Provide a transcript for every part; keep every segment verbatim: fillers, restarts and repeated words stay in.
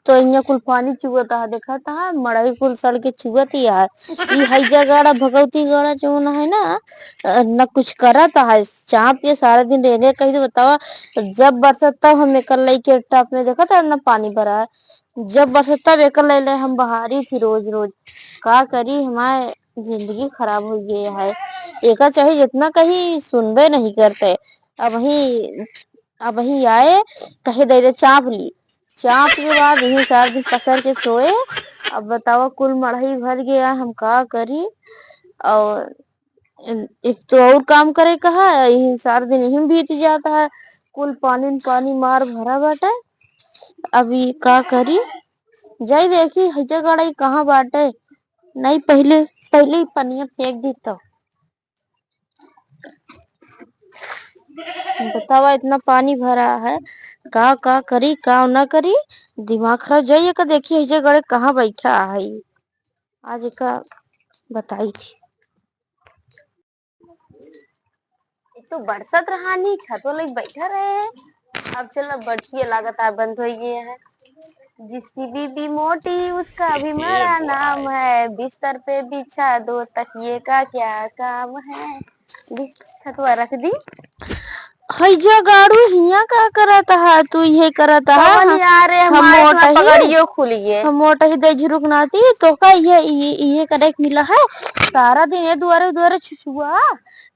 तो इहाँ कुल पानी चुअत है, देखत है, मड़ई कुल सड़ के चुअत ही है। ई हैजा गाड़ा, भगवती गाड़ा जौन है ना, अ, न कुछ करत है, चाँप के सारा दिन रेंगे कही तो बतावा, जब बरसत तब हम एकर लइके टब में देखत है, न पानी भरा है। जब बरसत तब एकर लइले हम बहारी थी रोज रोज। का करी, हमारे जिंदगी खराब हो गई है। एका चाहे जितना कही, सुनबे नहीं करते। अबही, अबही आए, कहे दे दे चाँप ली। चाँप के बाद यही सारा दिन पसर के सोए। अब बतावा, कुल मड़ही भर गया, हम का करी? और एक तो और काम करे कहा, यही सारा दिन यही में बीत जाता है। कुल पानी न पानी मार भरा बाटे। अब ई का करी? जाई देखी, हैजा गाड़ा ई कहाँ बाटे? नहीं, पहिले, पहिले ही पनिया फेंक दी तो। बतावा, इतना पानी भरा है, का, का करी, का ना करी, दिमाग खराब। जाइए का देखी, हैजा गाड़े कहाँ बैठा है, आज एका बताई थी। एक तो बरसत रहानी, छतवा लइके बैठा रहे हैं। अब चलो, बरसिया लागत आ बंद हो गए हैं। जिसकी बीबी मोटी, उसका भी ए मरा नाम भाई। है, बिस्तर पे बिछा दो तकिए का क्या काम है। बिस-, छतवा रख दी। हैजा गाड़ू, हिया का करत हा तू? इहे करत हा? कवन हम, यार, हम हमारे मोट इतना ही, पगड़ियो खुलिए। हम मोट ही दे झुरुक नाती, तो का इहे, इहे, इहे करे के मिला है? सारा दिन ये दुआरे दुआरे छुछुआ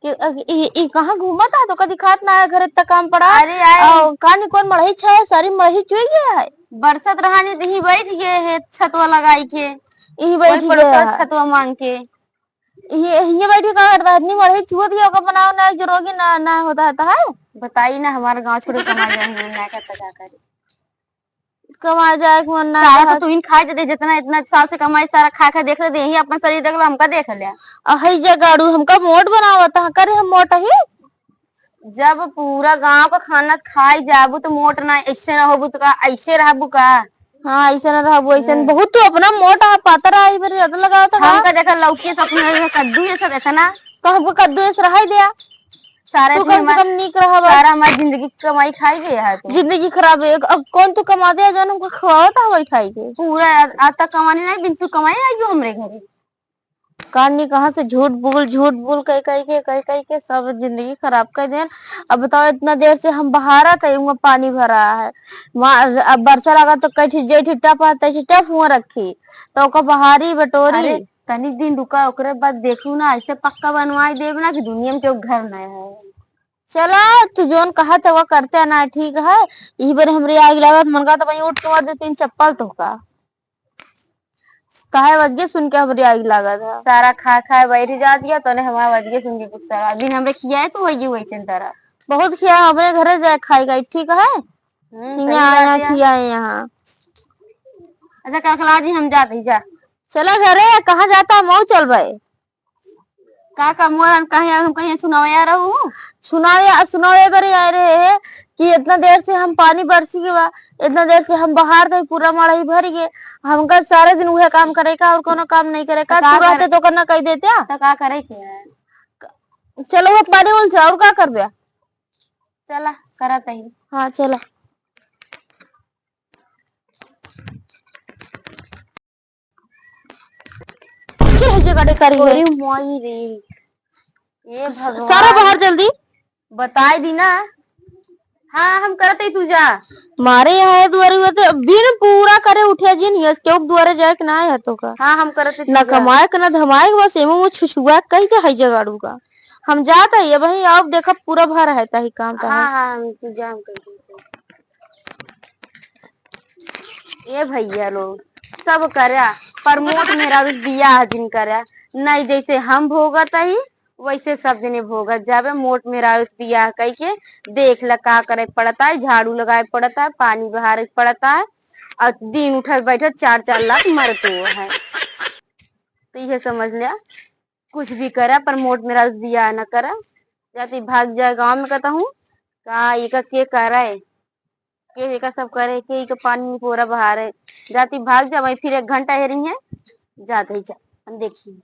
के, अ, ई, ई कहाँ घूमत है? तो का दिखात ना है, घर इतना काम पड़ा। अरे आए। आ, कानी कौन मड़ही छाए, सारी मड़ही चुई गया है। बरसत रहानी तो यहीं बैठ गए है छतवा लगाई के। यहीं बैठ वही गया पड़ोसवा है। छतवा मांग के। ये, ये बैठी का करता है? इतनी मड़ही चुअत गया, ओका बनाओ ना, जो रोगी ना, ना होता है, तो है। बताई ना, हमारा गाँव छोड़ के कमा जाए, हम ना करता क्या करे। कमा जाए के मन ना सारा तो कहत। तू ही खाए दे, जितना इतना साल से कमाई, सारा खा खा देख ले, यही अपन शरीर देख लो, हमका देख ले। आ, हैजा गाड़ू, हमका मोट बनावत है, करे हम मोट ही? जब पूरा गांव का खाना खाई जाबू तो मोट ना, ऐसे ना होबू तो का, ऐसे रहबू का? हाँ, ऐसे ना रहबू, ऐसे ना। हम्म। बहुत तू अपना मोट है, पातर है, ई बेर ज्यादा लगावत है। हमका देखा लौकी सब, कद्दू ये सब ऐसा ना। तो हमको कद्दू ऐसे रहाई दिया। सारा तू इतनी कम से हमार-, कम नीक रहा बा। सारा हमारी जिंदगी की कमाई खाई गया है तू। जिंदगी खराब है। अब कौन तू कमा दे, जौन हमको खवावत है बैठाई के? पूरा आ-, आज तक कमानी नहीं, बिन तू कमाए आई हो हमरे घरे। कानी कहाँ से झूठ बोल, झूठ बोल, कह, कह के, कह, कह के सब जिंदगी खराब कर देन। अब बताओ, इतना देर से हम बहारत है, उमा पानी भरा है। वहाँ अब बरसा लगा तो कह ठी, जे ठी टप है, तै ठी टप हुआ रखी, तो ओका बहारी बटोरी। अरे, तनी दिन रुका, ओकरे बाद देखू ना, ऐसे पक्का बनवाई देब ना कि दुनिया में केहू घर नहीं है। चला, तू जौन कहत है, वो करते है ना, ठीक है। यही बार हमरे आग लागत, मन का तो वहीं उठ के मार दे तीन चप्पल तोहका। काहे वजगे सुन के हमरे आग लागत है? सारा खा खा बैठ जात गया, तने हमारा वजगे सुन के गुस्सा आ। दिन हमरे खियाए तो वही वैसे तरह। बहुत खिया, हमरे घरे जाए खाई गई, ठीक है? हम्म, हियाँ सही बात आया है। खियाए यहाँ। अच्छा, कलकला जी, हम जाते ही जा। चला घरे, कहाँ जाता, मऊ चल भाई। का का मोरन कहे हम कहीं सुनावे आ रहू? सुनावे, सुनावे बरे आए रहे हैं कि इतना देर से हम पानी बरसी के बा, इतना देर से हम बहार थे, पूरा मड़ई भर गए। हमका सारे दिन उहे काम करे का और कोनो काम नहीं करे का? तो का तू रहते करे? तो करना कह देते। तो का करे के है? चलो वो पानी उल जा, और का करबे? चला, करत ही। हाँ, चला। चल, हैजा गाड़े करी है। अरे माई रे, ये स-, भगवान। सारा बाहर जल्दी। बताई दी ना। हाँ, हम करत ही, तू जा। मारे यहाँ ये दुआरे हुए थे, बिन पूरा करे उठे जिन, यस, क्यों दुआरे जाए के ना है तो का? हाँ, हम करत ही, तू ना जा। कमाए के, ना धमाए के, बस एमो वो छुछुआ कही के हैजा गाड़ू का। हम जात ही, अब ही आओ, देखा पूरा भर है ताही काम ताही। हाँ, हाँ, हम तू जा, हम कर देते। ए भैया लोग, सब करा, पर मोट मेहरारू बियाह जिन करा, नहीं जैसे हम भोगत ही, वैसे सब जने भोगत जाबे। मोट मेहरारू बियाह कई के देख ल का करे पड़ता है, झाड़ू लगाए पड़ता है, पानी बहारे पड़ता है, और दिन उठत बैठत चार चार लाख मरते हुए हैं। तो ये समझ लिया, कुछ भी करा, पर मोट मेहरारू बियाह न करा। जाती भाग जाए गाँव में कहता हूँ, का एका के करा है? के एका सब करे, के एका पानी निपोरा बहारे। जाती भाग जा, वहीं फिर एक घंटा हेरी है, जाते ही जा, हम देखी।